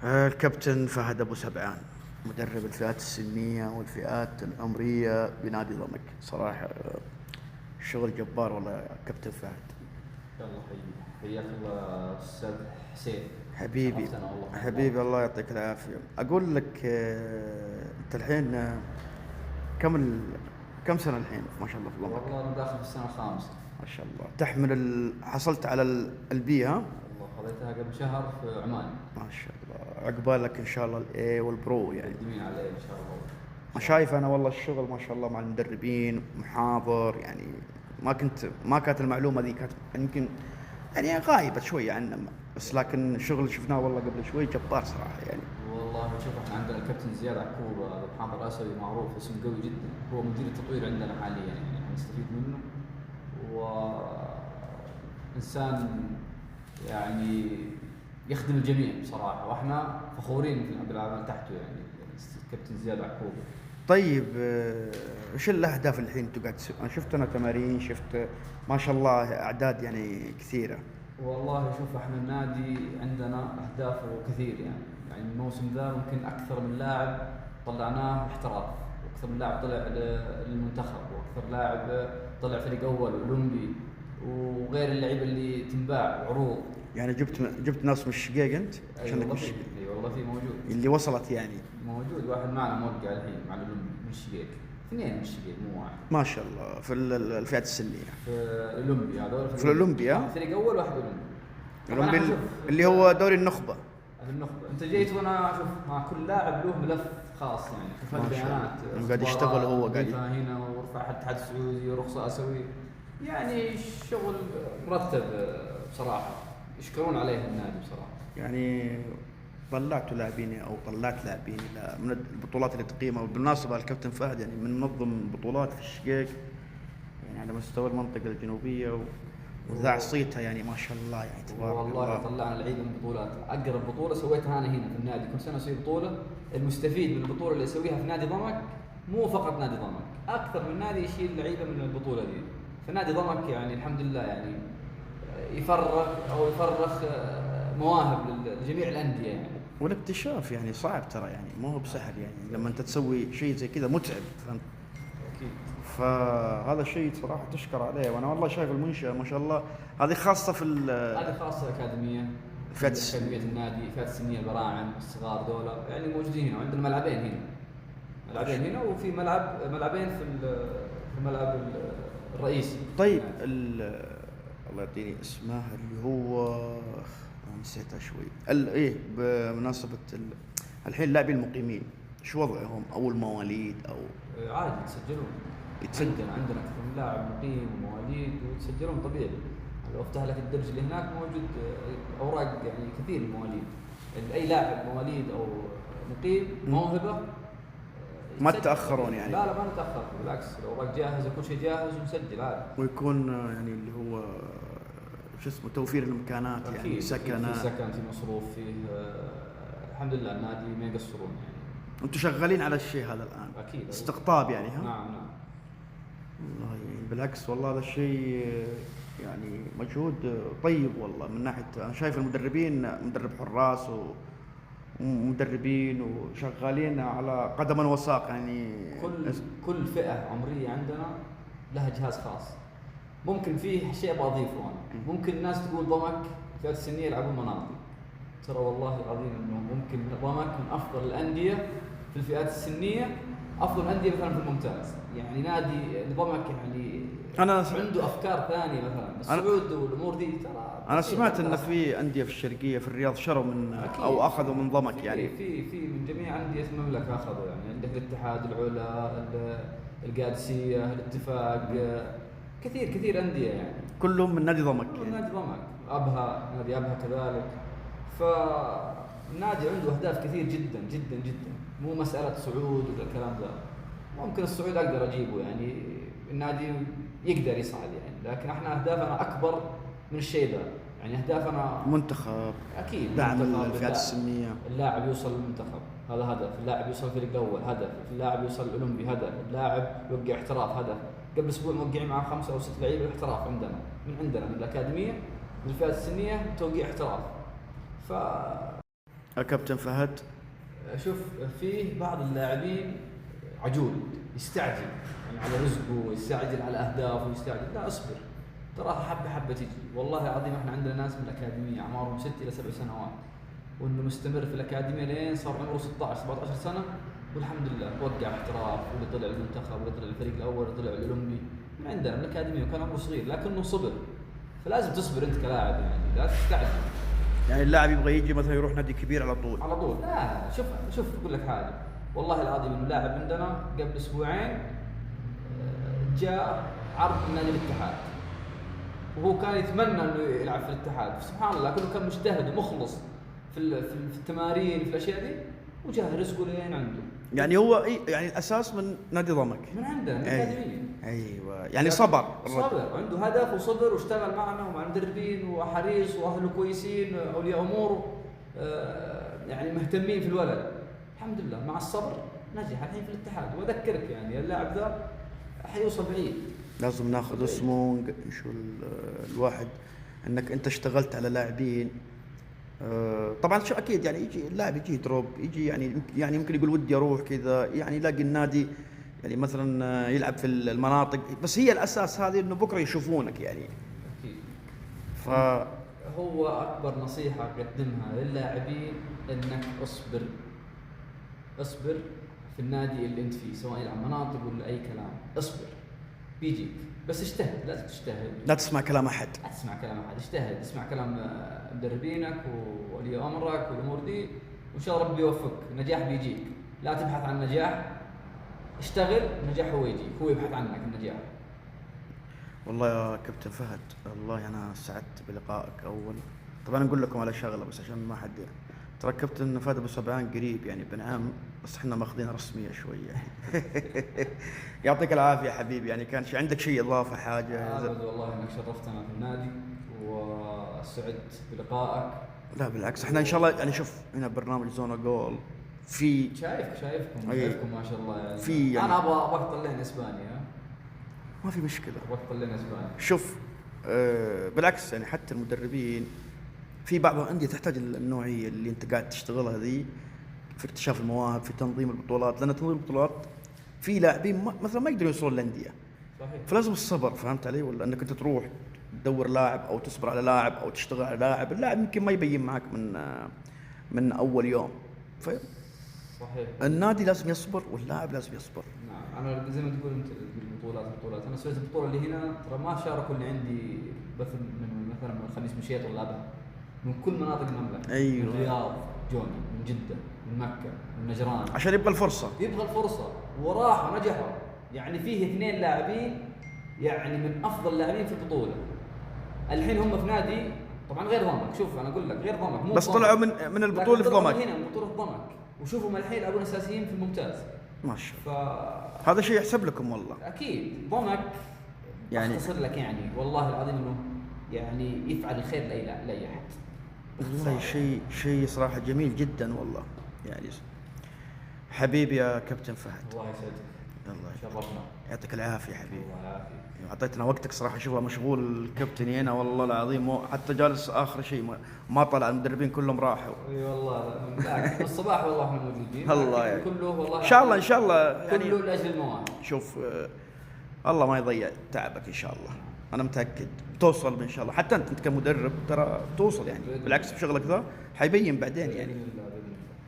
الكابتن فهد ابو سبعان، مدرب الفئات السنية والفئات العمرية بنادي ضمك. صراحة شغل جبار والله يا كابتن فهد. يلا حياك الله استاذ حسين. حبيبي. شرفتنا والله. حبيبي، الله يعطيك العافيه. اقول لك انت الحين كم سنة الحين ما شاء الله في ضمك؟ والله انا داخل في السنة الخامسه. ما شاء الله، تحمل حصلت على ال B، ها؟ والله خذيتها قبل شهر في عمان. ما شاء الله، عقبالك ان شاء الله ال A وال Pro يعني. مقدمين عليه ان شاء الله. ما شايف انا والله الشغل ما شاء الله مع المدربين، محاضر، يعني ما كانت المعلومة ذي، كانت يمكن يعني غايبة شوية عنا، بس لكن الشغل شفناه والله قبل شوي جبار صراحة يعني. والله شوف، احنا عندنا الكابتن زياد عكوبه، هذا محاضر اسيوي معروف، اسم قوي جدا، هو مدير التطوير عندنا حاليا، يعني نستفيد منه، وانسان يعني يخدم الجميع بصراحه، واحنا فخورين بالعمل تحته، يعني الكابتن زياد عكوبه. طيب، وش الاهداف الحين انتم قاعد تسوي؟ انا شفت انا تمارين، شفت ما شاء الله اعداد يعني كثيره. والله شوف، احنا النادي عندنا اهدافه كثير، يعني الموسم ذا ممكن اكثر من لاعب طلعناه احتراف، واكثر من لاعب طلع للمنتخب، واكثر لاعب طلع فريق اول اولمبي، وغير اللعيبة اللي تنباع عروض. يعني جبت ناس من الشقيق انت؟ اي عشانك والله مش في، اي والله في موجود. اللي وصلت يعني. موجود واحد معنا موقع الحين مع الاولمبي من الشقيق، اثنين من الشقيق مو واحد. ما شاء الله، في الفئات السنيه. في الاولمبي هذول. في الأولمبي، ها؟ واحد فريق اول واحد اولمبي. الاولمبي أنا أشوف اللي هو دوري النخبه. في النخبه، انت جيت وانا اشوف مع كل لاعب له ملف خاص، يعني شوف ما شاء الله. البيانات. قاعد يشتغل هو، قاعد ضيفها هنا وارفعها الاتحاد السعودي ورخصه اسوي، يعني شغل مرتب بصراحه، يشكرون عليه النادي بصراحه. يعني طلعتوا لاعبين او طلعت لاعبين الى من البطولات اللي تقيمها، وبالمناسبة الكابتن فهد يعني من منظم بطولات في الشقيق يعني على مستوى المنطقة الجنوبية وذاع صيتها يعني ما شاء الله، يعني تبارك والله الله. طلعنا لعيبة من بطولات، اقرب بطوله سويتها انا هنا في النادي، كل سنة اسوي بطوله، المستفيد من البطولة اللي اسويها في نادي ضمك مو فقط نادي ضمك، اكثر من نادي يشيل لعيبة من البطولة دي، فنادي ضمك يعني الحمد لله يعني يفرغ او يفرخ مواهب لجميع الاندية يعني. والاكتشاف يعني صعب ترى، يعني مو هو بسهل، يعني لما انت تسوي شيء زي كذا متعب، فهمت؟ اكيد. فهذا شيء صراحة تشكر عليه، وانا والله شايف المنشاة ما شاء الله، هذه خاصة في هذه خاصة اكاديمية فئات السنية. اكاديمية النادي، فئات السنية البراعم الصغار ذولا يعني موجودين هنا، وعندنا ملعبين هنا، ملعبين هنا، وفي ملعب ملعبين في الملعب الرئيسي. طيب، الله يعطيني اسمه اللي هو أنا نسيتها شوي، ايه بمناسبة الحين اللاعبين المقيمين شو وضعهم او المواليد او عادي يتسجلون. يتسجل. عندنا اكثر من لاعب مقيم ومواليد ويتسجلون طبيعي. لو افتح لك الدرج اللي هناك موجود اوراق يعني كثير المواليد، اي لاعب مواليد او مقيم موهبة ما يتسجل. تتاخرون يعني؟ لا لا، ما نتاخر، بالعكس الاوراق جاهزه، كل شيء جاهز ومسجل عادي. ويكون يعني اللي هو شو اسمه توفير الامكانات يعني أكيد، سكنه. في سكن، في مصروف، فيه الحمد لله النادي ما يقصرون يعني. انتم شغالين على الشيء هذا الان؟ اكيد. استقطاب يعني، ها؟ نعم. والله يعني بالعكس والله هذا الشيء يعني مجهود طيب والله، من ناحية انا شايف المدربين، مدرب حراس ومدربين وشغالين على قدم وساق يعني. كل فئة عمرية عندنا لها جهاز خاص. ممكن فيه شيء ابغى اضيفه انا، ممكن الناس تقول ضمك الفئات السنية يلعبون مناطق، ترى والله العظيم انه ممكن ضمك من افضل الاندية في الفئات السنية، افضل الاندية مثلا في الممتاز، يعني نادي ضمك يعني عنده افكار ثانية مثلا الصعود والامور دي ترى. انا سمعت ان في اندية في الشرقية في الرياض شروا من أكيد. او اخذوا من ضمك يعني. في من جميع اندية المملكة اخذوا، يعني عندك الاتحاد، العلا، القادسية، الاتفاق، كثير كثير اندية يعني. كلهم من نادي ضمك. كلهم يعني. نادي ضمك، ابها، نادي ابها كذلك. فالنادي عنده اهداف كثير جدا جدا جدا، مو مسالة صعود ولا الكلام ذا، ممكن الصعود اقدر اجيبه يعني، النادي يقدر يصعد يعني، لكن احنا اهدافنا اكبر من الشيء ذا، يعني اهدافنا منتخب. اكيد. دعم منتخب، الفئات السنية. اللاعب يوصل للمنتخب هذا هدف، اللاعب يوصل الفريق الاول هدف، اللاعب يوصل الاولمبي هدف، اللاعب يوقع احتراف هدف. قبل اسبوع موقعين مع 5 أو 6 لعيبة احتراف عندنا، من عندنا من الاكاديمية من الفئات السنية توقيع احتراف. ف كابتن فهد. شوف، فيه بعض اللاعبين عجول، يستعجل يعني على رزقه، ويستعجل على اهدافه، ويستعجل. لا، اصبر، تراها حبه حبه تجي. والله العظيم احنا عندنا ناس من الاكاديمية اعمارهم 6 الى 7 سنوات، وانه مستمر في الاكاديمية لين صار عمره 16 17 سنة، والحمد لله وقع احتراف، واللي طلع المنتخب، واللي طلع الفريق الاول، واللي طلع الاولمبي، من عندنا من الاكاديمية، وكان عمره صغير لكنه صبر. فلازم تصبر انت كلاعب، يعني لا تستعجل. يعني اللاعب يبغى يجي مثلا يروح نادي كبير على طول. على طول، لا. شوف شوف، اقول لك حاجة، والله العظيم انه لاعب عندنا قبل اسبوعين جاء عرض من نادي الاتحاد، وهو كان يتمنى انه يلعب في الاتحاد، سبحان الله، لكنه كان مجتهد ومخلص في التمارين، في الاشياء دي، وجاء رزقه لين عنده. يعني هو يعني الاساس من نادي ضمك. من عندنا، من الاكاديمية. ايوه، يعني صبر. صبر، عنده هدف وصبر، واشتغل معنا ومع المدربين، وحريص، واهله كويسين، اولياء اموره يعني مهتمين في الولد. الحمد لله مع الصبر نجح الحين في الاتحاد. واذكرك يعني اللاعب ذا حيوصل بعيد. لازم ناخذ اسمه شو الواحد انك انت اشتغلت على لاعبين. طبعا شو اكيد يعني يجي اللاعب يجي drop، يجي يعني يمكن يقول ودي اروح كذا، يعني يلاقي النادي يعني مثلا يلعب في المناطق، بس هي الاساس هذه انه بكره يشوفونك يعني. اكيد. ف هو اكبر نصيحة اقدمها للاعبين انك اصبر، اصبر في النادي اللي انت فيه، سواء يلعب مناطق ولا اي كلام، اصبر بيجيك، بس اجتهد، لازم تجتهد. لا تسمع كلام احد. لا تسمع كلام احد، اجتهد، اسمع كلام مدربينك وولي امرك والامور دي، وان شاء الله ربي يوفقك، النجاح بيجيك. لا تبحث عن النجاح، اشتغل، النجاح هو يجيك، هو يبحث عنك النجاح. والله يا كابتن فهد، والله انا سعدت بلقائك. اول طبعا اقول لكم على شغله بس عشان ما حد، ترى كابتن فهد ابو سبعان قريب يعني ابن عم، بس احنا ماخذين رسمية شوية. يعطيك العافية حبيبي، يعني كان شي عندك شيء اضافه حاجة؟ ابد والله انك شرفتنا في النادي وسعدت بلقائك. لا بالعكس، احنا ان شاء الله يعني شوف هنا برنامج زونا جول في شايفكم أي. شايفكم ما شاء الله يعني. في يعني انا ابغاك تطلعني اسبانيا. ما في مشكلة، ابغاك تطلعني اسبانيا. شوف بالعكس يعني حتى المدربين في بعض الاندية تحتاج النوعية اللي انت قاعد تشتغلها ذي في اكتشاف المواهب، في تنظيم البطولات، لان تنظيم البطولات في لاعبين مثلا ما يقدروا يوصلون للاندية. صحيح. فلازم الصبر، فهمت علي؟ ولا انك انت تروح تدور لاعب او تصبر على لاعب او تشتغل على لاعب، اللاعب يمكن ما يبين معك من اول يوم. صحيح. النادي لازم يصبر واللاعب لازم يصبر. نعم، انا زي ما تقول انت البطولات البطولات، انا سويت البطولة اللي هنا ترى ما شاركوا اللي عندي بث من مثلا من الخميس مشيط ولا ابها، من كل مناطق المملكة. أيوة. من الرياض جوني، من جده، من مكة، من نجران، عشان يبغى الفرصة. يبغى الفرصة، وراحوا نجحوا. يعني فيه 2 لاعبين يعني من افضل اللاعبين في البطولة الحين هم في نادي طبعا غير ضمك. شوف انا اقول لك غير ضمك، مو بس ضمك. طلعوا من البطولة في ضمك. هنا من بطوله ضمك، وشوفوا الحين يلعبون اساسيين في الممتاز. ما شاء الله. هذا شيء يحسب لكم والله. اكيد ضمك يعني اختصر لك يعني والله العظيم انه يعني يفعل الخير لاي احد. والله شيء صراحة جميل جدا والله. يعني حبيبي يا كابتن فهد، الله يسعدك. الله شرفنا. يعطيك العافية حبيبي. الله يعافيك. اعطيتنا وقتك صراحة، شوفه مشغول الكابتن هنا والله العظيم، حتى جالس اخر شيء ما طلع، المدربين كلهم راحوا. اي والله من الصباح والله احنا موجودين. الله يعني كله والله ان شاء الله، ان شاء الله يعني كله لاجل المواهب. شوف الله ما يضيع تعبك ان شاء الله، انا متاكد توصل ان شاء الله. حتى انت كمدرب ترى توصل يعني، بالعكس بشغلك ذا حيبين بعدين يعني.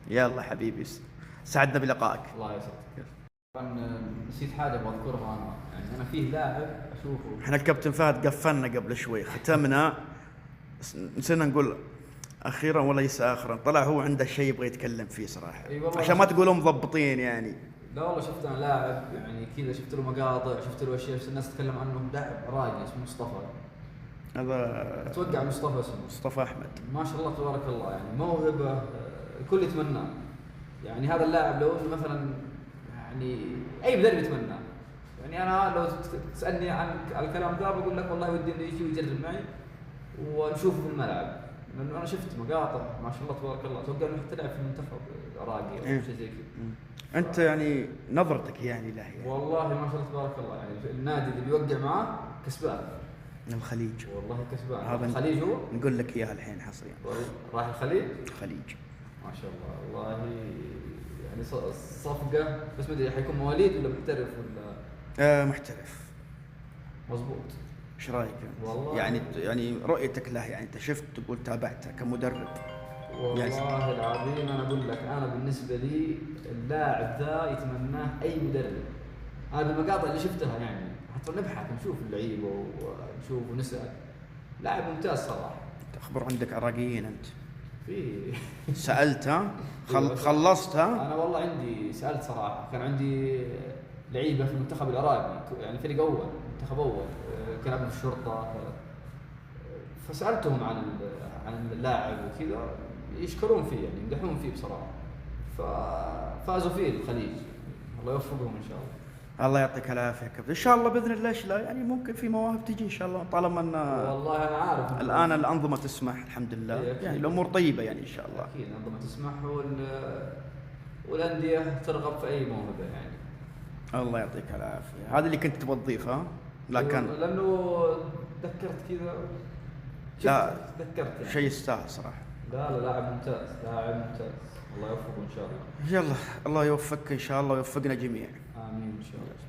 يلا حبيبي، سعدنا بلقائك. الله يسعدك. طبعا نسيت حاجة ابغى اذكرها انا، يعني انا فيه لاعب اشوفه. احنا الكابتن فهد قفلنا قبل شوي، ختمنا، نسينا نقول اخيرا وليس اخرا، طلع هو عنده شيء يبغى يتكلم فيه صراحة. أي عشان ما تقولوا مضبطين يعني. لا والله شفت انا لاعب يعني كذا، شفت له مقاطع، شفت له اشياء، شفت الناس تتكلم عنه، لاعب راقي اسمه مصطفى. هذا اتوقع مصطفى اسمه. مصطفى احمد. ما شاء الله تبارك الله، يعني موهبة الكل يتمناه. يعني هذا اللاعب لو انه مثلا يعني اي مدرب يتمناه. يعني انا لو تسالني عن الكلام ذا بقول لك والله ودي انه يجي ويجرب معي ونشوفه في الملعب، لانه انا شفت مقاطع ما شاء الله تبارك الله، اتوقع انه حتى لعب في المنتخب العراقي او شيء زي كذا. انت يعني نظرتك يعني له يعني. والله ما شاء الله تبارك الله، يعني النادي اللي بيوقع معاه كسبان. الخليج والله كسبان. هذا الخليج هو نقول لك اياها الحين حصريا. راح الخليج؟ الخليج. ما شاء الله والله، يعني صفقة، بس ما ادري حيكون مواليد ولا محترف ولا محترف. مظبوط. ايش رايك انت؟ والله يعني رؤيتك له، يعني انت شفت تقول تابعته كمدرب. والله العظيم انا اقول لك، انا بالنسبة لي اللاعب ذا يتمناه اي مدرب. انا بالمقاطع اللي شفتها يعني حتى نبحث نشوف اللعيبة ونشوف ونسال، لاعب ممتاز صراحة. اخبر عندك عراقيين انت. في سالت ها؟ أيوة. خلصت ها؟ انا والله عندي سالت صراحة، كان عندي لعيبة في المنتخب العراقي، يعني فريق اول، منتخب اول، كان يلعبون في الشرطة، فسالتهم عن اللاعب وكذا، يشكرون فيه يعني يمدحون فيه بصراحة، ففازوا فيه الخليج، الله يوفقهم ان شاء الله. الله يعطيك العافية كابتن، ان شاء الله باذن الله إيش لا يعني ممكن في مواهب تجي ان شاء الله، طالما ان والله انا عارف إنه الان الانظمة تسمح الحمد لله. إيه، أكيد. يعني الامور طيبة يعني ان شاء الله. اكيد الانظمة تسمح والاندية ترغب في اي موهبة يعني. الله يعطيك العافية، هذا اللي كنت تبغى تضيفه ها؟ لا كان لانه تذكرت كذا، لا. تذكرت يعني. شيء يستاهل صراحة. لا لا، لاعب ممتاز، لاعب ممتاز، الله يوفقه ان شاء الله. يلا الله يوفقك ان شاء الله ويوفقنا جميعا. امين ان شاء الله.